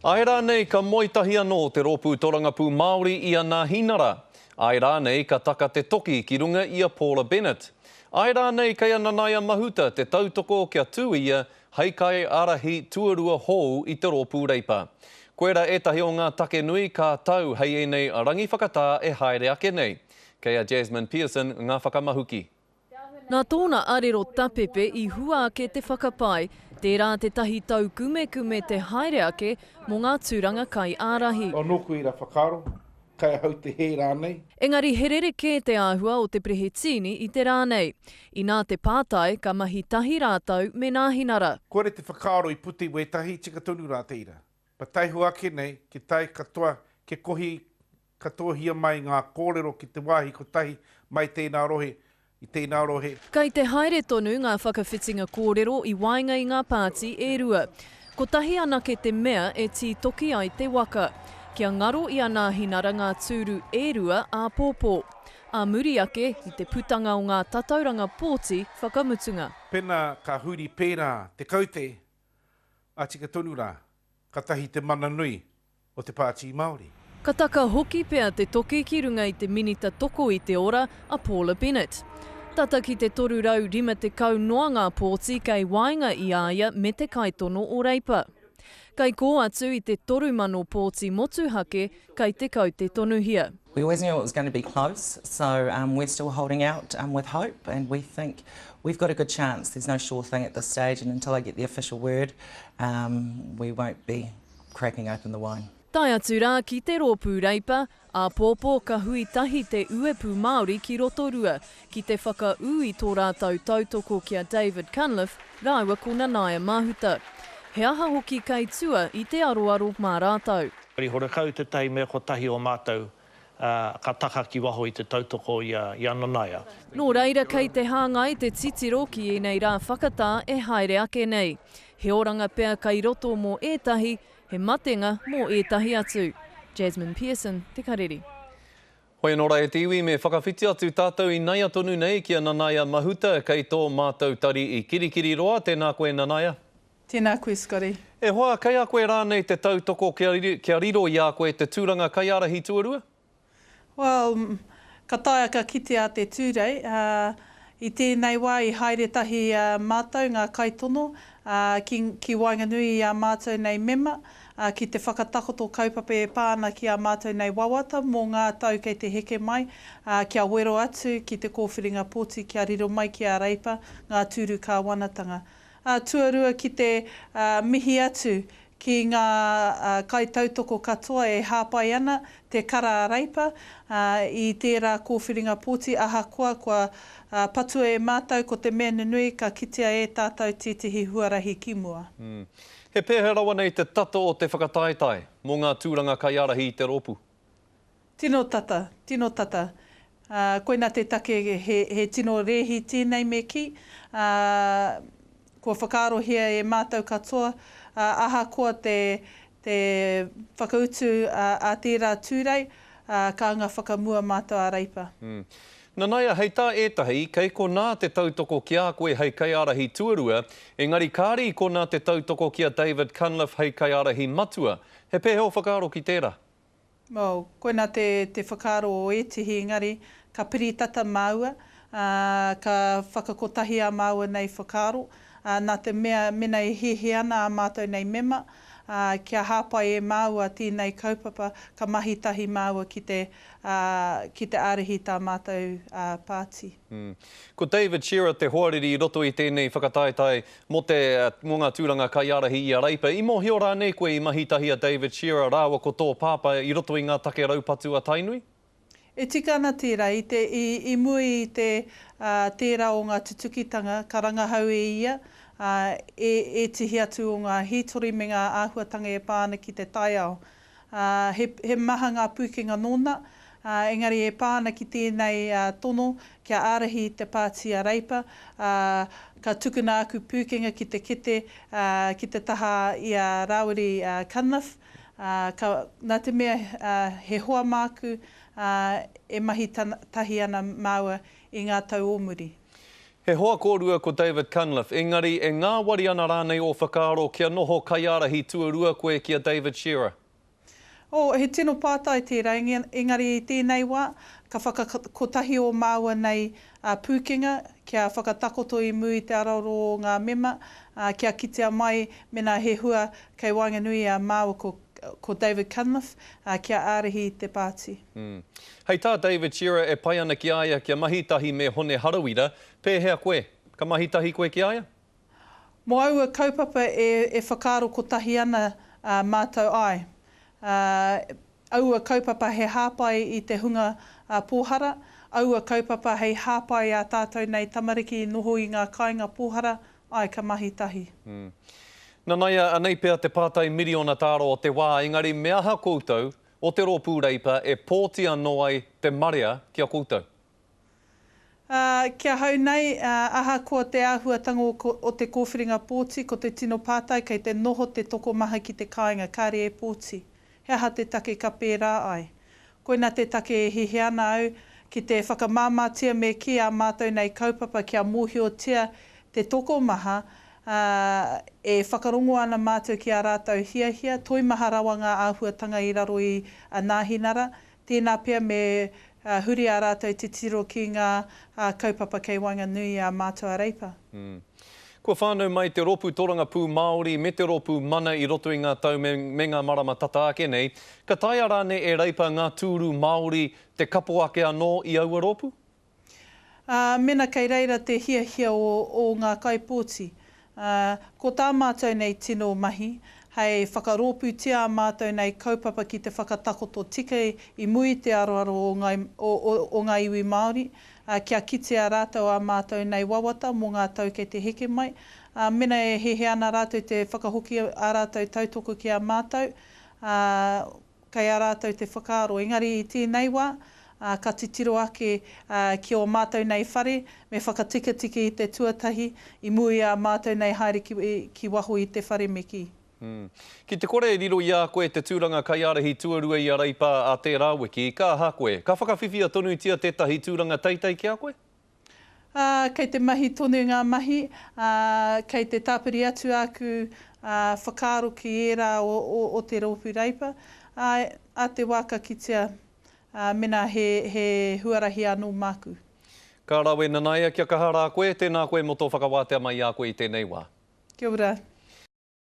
Āe rānei ka moe tahi anō te Rōpū Torangapū Māori i a Nāhinara? Āe rānei ka taka te toki ki runga i a Paula Bennett? Āe rānei kei a Nanaia Mahuta te tautoko kia tū ia hei kaiārahi tuarua hou i te Rōpū Reipa? Koirā ētahi o ngā take nui ka tau hei ēnei rangi whakatā e haere ake nei. Kei a Jasmine Pearson ngā whakamahuki. Nā tōna arero tapepe i hua ake te whakapae, tērā tētahi taukumekume te haere ake mō ngā tūranga kaiārahi. O nōku ira whakaaro, kai ahau te hē rānei? Engari he rerekē te āhua o te Perehetīni i te rā nei. Inā te pātai, ka mahi tahi rātou me Nāhinara. Kore te whakaaro i puta i wētahi, tika tonu rā te ira. Pa taiho ake nei, ki tae katoa, ke kohi katoahia mai ngā kōrero ki te wāhi kotahi mai tēnā rohe, i tēnā rohe. Kei te haere tonu ngā whakawhitinga kōrero i waenga i ngā pāti e rua. Kotahi anake te mea e tītoki ai te waka. Kia ngaro i a Nāhinara ngā tūru e rua āpōpō. Ā muri ake i te putanga o ngā tatauranga pōti whakamutunga. Pena ka huri pērā te kaute, a tika tonu rā, katahi te mana nui o te Pāti Māori. Ka taka hoki pea te toki ki runga i te Minita Toko i te Ora a Paula Bennett. Tata ki te 350 noa ngā pōti kei waenga i a ia me te kaitono o Reipa. Kei kō atu i te 3,000 pōti motuhake kei te kaute tonuhia. We always knew it was going to be close, so um, we're still holding out um, with hope and we think we've got a good chance. There's no sure thing at this stage and until I get the official word, um, we won't be cracking open the wine. Tae atu rā ki te Rōpū Reipa, āpōpō ka hui tahi te Uepū Māori ki Rotorua ki te whakaū i tō rātou tautoko ki a David Cunliffe rāua ko Nanaia Mahuta. He aha hoki kei tua i te aroaro mā rātou. Horekau tētahi mea kotahi o mātou ka taka ki waho i te tautoko i a Nanaia. Nō reira kei te hāngai te titiro ki ēnei rā whakatā e haere ake nei. He oranga pea kei roto mō ētahi, he matenga mō ētahi atu. Jasmine Pearson, Te Karere. Hoi anō rā e te iwi, me whakawhiti atu tātou inaia tonu nei ki a Nanaia Mahuta kei tō mātou tari i Kirikiriroa. Tēnā koe Nanaia. Tēnā koe Scotty. E hoa, kei a koe rānei te tautoko kia riro i a koe te tūranga kaiārahi tuarua? Well, ka taea ka kitea te Tūrei. I tēnei wā i haere tahi mātou, ngā kaitono, ki, ki waenganui i ā mātou nei mema, ki te whakatakoto kaupapa e pā ana ki ā mātou nei wawata mō ngā tau kei te heke mai, kia wero atu ki te kōwhiringa pōti kia riro mai ki a Reipa ngā tūru kāwanatanga. Ā, tuarua ki te mihi atu ki ngā kaitautoko katoa e hāpai ana te kara a Reipa i tērā kōwhiringa pōti ahakoa kua patua e mātou ko te mea nunui ka kitea e tātou tētehi huarahi ki mua. He pēhea rawa nei te tata o te whakataetae mō ngā tūranga kaiārahi i te rōpū? Tino tata, tino tata. Ā, koinā te take he, he tino rēhi tēnei me kī, ā, kua whakaarohia e mātou katoa, ā, ahakoa te, te whakautu a, a tērā Tūrei, ā, ka anga whakamua mātou a Reipa. Nanaia, hei tā ētahi, kei konā te tautoko ki a koe hei kaiārahi tuarua, engari kāre i konā te tautoko ki a David Cunliffe hei kaiārahi matua. He pēhea ō whakaaro ki tērā? Well, koinā te, te whakaaro o ētehi, engari, ka piri tata māua, ā, ka whakakotahi ā māua nei whakaaro, ā, nā te mea, mena e hiahia ana ā mātou nei mema, ā, kia hāpai e māua tēnei kaupapa, ka mahi tahi māua ki te, ā, ki te ārahi tā mātou, ā, pāti. Ko David Shearer te hoariri i roto i tēnei whakataetae mō te, mō ngā tūranga kaiārahi i a Reipa. I mōhio rānei koe i mahi tahi a David Shearer rāua ko tō pāpā i roto i ngā take raupatu a Tainui? E tika ana tērā, i te, i, i mua i te, ā, tērā o ngā tutukitanga ka rangahau e ia, ā, e ētehi atu o ngā hītori me ngā āhuatanga e pā ana ki te taiao. Ā, he, he maha ngā pūkenga nōna, ā, engari e pā ana ki tēnei tono kia ārahi i te pāti a Reipa, ā, ka tukuna aku pūkenga ki te kete, ā, ki te taha i a Rāwiri Cunliffe, ā, ka, nā te mea, ā, he hoa māku, ā, e mahi tahi ana māua i ngā tau o muri. He hoa kōrua ko David Cunliffe, engari e ngāwari ana rānei ō whakaaro kia noho kaiārahi tuarua koe ki a David Shearer? Oh, he tino pātai tērā, engari i tēnei wā, ka whakakotahi ō māua nei pūkenga kia whakatakoto i mua i te aroaro o ngā mema, kia kitea mai mēnā he hua kei waenganui i a māua ko ko David Cunliffe kia ārahi i te pāti. Hei tā David Shearer e pai ana ki a ia kia mahi tahi me Hone Harawira, pēhea koe? Ka mahi tahi koe ki a ia? Mō aua kaupapa e whakaaro kotahi ana mātou āe. Aua kaupapa he hāpai i te hunga pōhara, aua kaupapa hei hāpai ā tātou nei tamariki i noho i ngā kāinga pōhara, Āe, ka mahi tahi. Nanaia, anei pea te pātai miriona tāra o te wā, engari me aha koutou, o te Rōpū Reipa, e pōti anō ai te marea ki a koutou? Ā, ki ahau nei, ahakoa te āhuatanga o te kōwhiringa pōti, ko te tino pātai kei te noho te tokomaha ki te kāinga, kāre e pōti. He aha te take ka pērā ai? Koina te take e hiahia ana au ki te whakamāmātia me kī ā mātou nei kaupapa kia mōhiotia te tokomaha, ā, e whakarongo ana mātou ki ā rātou hiahia, toimaha rawa ngā āhuatanga i raro i a Nāhinara, tēnā pea me huri ā rātou titiro ki ngā kaupapa kei waenganui i a mātou a Reipa. Kua whānau mai te Rōpū Torangapū Māori me te Rōpū Mana i roto i ngā tau me me ngā marama tata ake nei. Ka taea rānei e Reipa ngā tūru Māori te kapo ake anō i aua rōpū? Ā, mena kei reira te hiahia o, o ngā kaipōti. Ā, ko tā mātou nei tino mahi, hei whakarōpūtia ā mātou nei kaupapa ki te whakatakoto tika i mua i te aroaro o ngāi, o, o, o ngā iwi Māori, ā, kia kitea rātou ā mātou nei wawata mō ngā tau kei te heke mai. Ā, mena e hiahia ana rātou te whakahoki ā rātou tautoko ki a mātou, ā, kei a rātou te whakaaro. Engari i tēnei wā, ā, ka titiro ake, ā, ki ō mātou nei whare, me whakatikatika i te tuatahi, i mua i ā mātou nei haere ki, ki waho i te whare me kī. Ki te kore e riro i a koe te tūranga kaiārahi tuarua i a Reipa ā tērā wiki, ka aha koe? Ka whakawhiwhia tonutia tētahi tūranga teitei ki a koe? Ā, kei te mahi tonu ngā mahi, ā, kei te tāpiri atu āku whakaaro ki ērā o, o, o te Rōpū Reipa. Ā, ā te wā ka kitea, ā, mēnā he, he huarahi anō māku. Ka rawe Nanaia, kia kaha rā koe, tēnā koe mō tō whakawātea mai i a koe i tēnei wā. Kia ora.